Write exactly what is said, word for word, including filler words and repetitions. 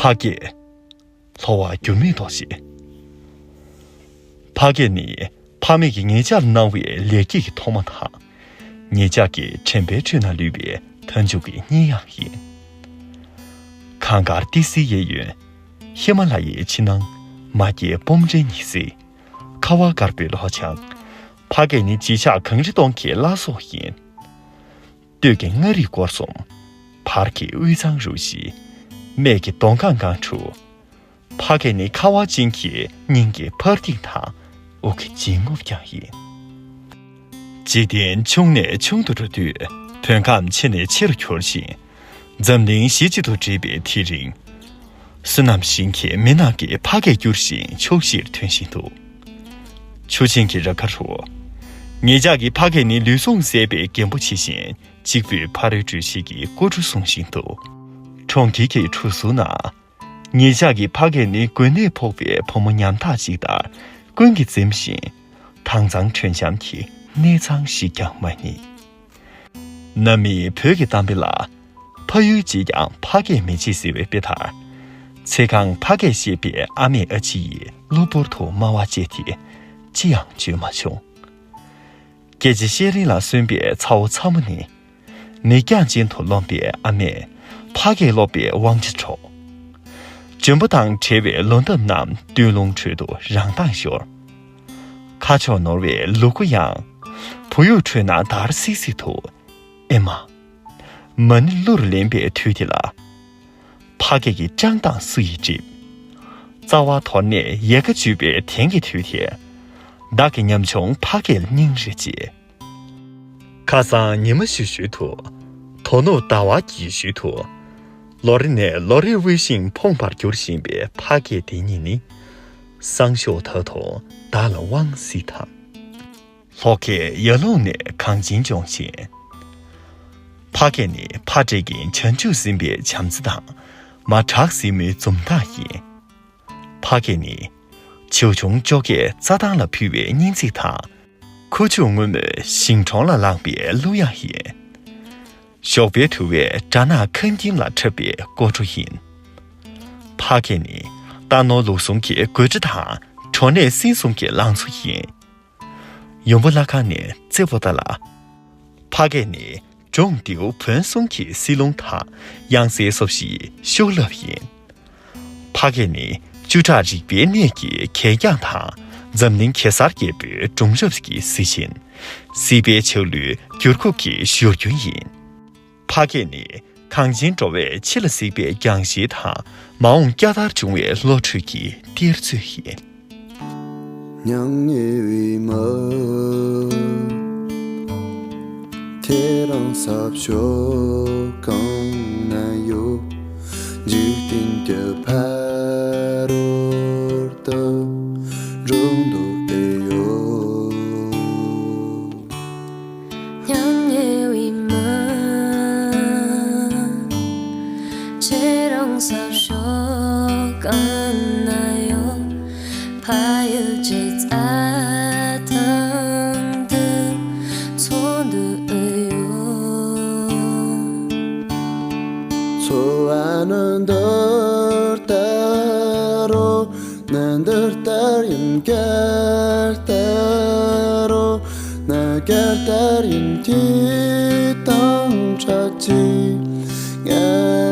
ཕ་སྐད། ལྷོ་བ་འགྱུར་མེད་རྡོ་རྗེ། ཕ་སྐད་ནི་ཕ་མེས་ཀྱིས་ངེད་ཅག་ལ་གནང་བའི་ལེགས་སྐྱེས་ཀྱི་ཐོག་མ་དང་། ངེད་ཅག་གི་དྲན་པའི་ཁྲོད་ན་ལུས་པའི་མཐའ་མཇུག་གི་སྙིང་དབྱངས་ཡིན། གངས་དཀར་ཏི་སེའི་གཡས་གཡོན། ཧི་མ་ལ་ཡའི་ཕྱི་ནང་། མ་སྐྱེས་སྤོམ་འདྲའི་ཉི་ཟེར། ཁ་བ་དཀར་པོའི་ལྷོ་བྱང་། ཕ་སྐད་ནི་བརྗིད་ཆགས་གངས་རི་སྟོང་གི་བླ་སྲོག་ཡིན། སྟོད་ཀྱི་མངའ་རིས་སྐོར་གསུམ། བར་གྱི་དབུས་གཙང་རུ་བཞི། སྨད་ཀྱི་མདོ་སྒང་སྒང་དྲུག། ཕ་སྐད་ནི་ཁ་བ་ཅན་གྱི་སྙིང་གི་འཕར་ལྡིང་དང་དབུགས་ཀྱི་འབྱིན་རྔུབ་ཀྱང་ཡིན། འཇིག་རྟེན་ཆུང་ནས་ཆུང་དུ་འགྲོ་དུས། བོད་ཁམས་ཆེ་ནས་ཆེ་རུ་གྱུར་ཞིང་། འཛམ་གླིང་གཞི་གཅིག་ཏུ་འདྲེས་པའི་དེ་རིང་། བསོད་ནམས་ཞིང་གི་མི་ནག་གི་ཕ་སྐད་འགྱུར་ཞིང་ཕྱོགས་བཞིར་ཐོན་བཞིན་འདུག། ཆུ་ཆེན་གྱི་ར་ཁ་རུ། ངེད་ཅག་གི་ཕ་སྐད་ནི་ལུས་ཟུངས་ཟད་པའི་རྒན་པོ་ཇི་བཞིན་གཅིག་པུས་ཕ་རོལ་བྲོས་བྱེད་ཀྱི་སྐུ་ཁྲུས་བསྲུང་བཞིན་འདུག། གྲོང་ཁྱེར་གྱི་ཁྲུས་གསོལ་ནང་། ངེད་ཅག་གི་ཕ་སྐད་ནི་དགོན་གནས་ཕོག་པའི་བུ་མོ་ཉམ་ཐག་ཅིག་ལྟར་ཀུན་གྱིས་འཛེམ་ཞིང་། དྭངས་གཙང་དྲོད་འཇམ་གྱི་གནས་ཚང་ཞིག་ཀྱང་མ་རྙེད། ནམ་མིའི་བོད་ཀྱི་གཏམ་དཔེ་ལ། ཕ་ཡུལ་གཅིག་ཀྱང་ཕ་སྐད་མི་བརྗེད་ཟེར་བའི་དཔེ་ལྟར། ཚེ་གང་ཕ་སྐད་བཤད་པའི་ཨ་མས་ཨ་ཕྱི་ཡི་གློ་བུར་དུ་དམའ་བ་བཅད་དེ་ཅི་ཡང་བརྗོད་མ་བྱུང་། སྐད་ཆ་བཤད་རིན་ལ་སོན་པའི་ཚ་བོ་ཚ་མོ་ནི། མིག་རྒྱང་ཅན་དུ་རློམ་པའི་ཨ་མས་ཕ་སྐད་སློབ་པའི་དབང་ཆ་འཕྲོག། ལྗོན་པ་དང་བྲལ་བའི་ལོ་འདབ་རྣམས་སྟོད་ལུང་ཁྲོད་དུ་རང་མདངས་ཤོར། ཁ་ཕྱོགས་ནོར་བའི་ལུ་གུ་ཡང་། བུ་ཡུག་ཁྲོད་ན་འདར་སིག་སིག་ཏུ། ཨེ་མ། མ་ཎི་གླུར་ལེན་པའི་དུས་དེ་ལ། ཕ་སྐད་ཀྱི་བཀྲག་མདངས་སུ་ཡིས་འགྲིབ། རྩ་བ་དོར་ནས་ཡལ་ག་གཅུས་པའི་དེང་གི་དུས་དེར། བདག་གི་ཉམ་ཆུང་ཕ་སྐད་ལ་སྙིང་རེ་རྗེ། ཁ་སང་ཉི་མ་ཞུ་ཞུ་དུ། དོ་ནུབ་ཟླ་བ་གྱེས་ཞུ་དུ། ལོ་རེ་ནས་ལོ་རེའི་དབུལ་ཞིང་ཕོངས་པར་གྱུར་བཞིན་པའི་ཕ་སྐད་དེ་ཉིད་ནི། སང་ཞོགས་ད་དུང་བདག་ལ་དབང་སྲིད་དམ། ལྷོ་ཁའི་ཡར་ཀླུང་ནས་གངས་ཅན་ལྗོངས་ཆེན། ཕ་སྐད་ནི་ཕ་འབྲས་ཀྱི་བྱང་ཆུབ་ཟིན་པའི་བྱམས་བརྩེ་དང་། མ་བྲག་སྲིན་མོའི་འཛུམ་མདངས་ཡིན། ཕ་སྐད་ནི། བྱིའུ་ཆུང་ཅོ་ཀས་རྩྭ་ཐང་ལ་ཕུལ་བའི་སྙིང་ཚིག་དང་། ཁུ་བྱུག་སྔོན་མོའི་ཞིང་གྲོང་ལ་ལངས་པའི་གླུ་དབྱངས་ཡིན། ཞོགས་པའི་དུ་བས་སྦྲ་ནག་ཁང་ཁྱིམ་ལ་འཁྲབ་པའི་སྒོ་འགྲོ་ཡིན། ཕ་སྐད་ནི། རྟ་ནོར་ལུག་གསུམ་གྱི་དགོད་བྲ་དང་གྲོ་ནས་སྲན་གསུམ་གྱི་ལང་ཚོ་ཡིན། ཡུམ་བུ་བླ་ཁང་ནས་རྩེ་བོ་ཏ་ལ། ཕ་སྐད་ནི། འབྲོང་རྡེའུ་བོན་གསུམ་གྱི་བསིལ་རླུང་དང་དབྱངས་གསལ་སོབ་བཞིའི་ཤུགས་རླབས་ཡིན། ཕ་སྐད་ནི་བཅུ་ཕྲག་རིག་པའི་གནས་ཀྱི་གད་རྒྱངས་དང་འཛམ་གླིང་གེ་སར་རྒྱལ་པོའི་སྒྲུང་རབས་ཀྱི་གཟི་བྱིན། སྲིད་པའི་ཆགས་ལུས་འགྱུར་ཁུག་གི་བཞུར་རྒྱུན་ཡིན། ཕ་སྐད་ནི་གངས་ཅན་འགྲོ་བའི་འཆི་ལ་གཟིགས་པའི་རྒྱང་ཤེལ་དང་མ་འོངས་བསྐྱར་དར་འབྱུང་བའི་བློ་གྲོས་ཀྱི་གཏེར་མཛོད་ཡིན། མྱ་ངན་བའི་མི་དེ་རང་ས་ཕྱོགས་གང་ན་ཡོད། འཇིག་རྟེན་གྱི་ཕ་རོལ་ཏུ་འགྲོ་འདོད་དེ་ཡོད། མྱ་ངན་བའི་མི་ཁྱེད་རང་ས་ཕྱོགས་གང་ན་ཡོད། ཕ་ཡུལ་གྱི་རྩྭ་ཐང་དུ་འཚོ་འདོད་ཡོད། འཚོ་བ་ནི་འདི་ལྟར་རོ། ནི་འདི་ལྟར་ཡིན་གར་ལྟར་རོ། ནི་གར་ལྟར་ཡིན་དུས་དང་འཕྲད་ཅིང་ང་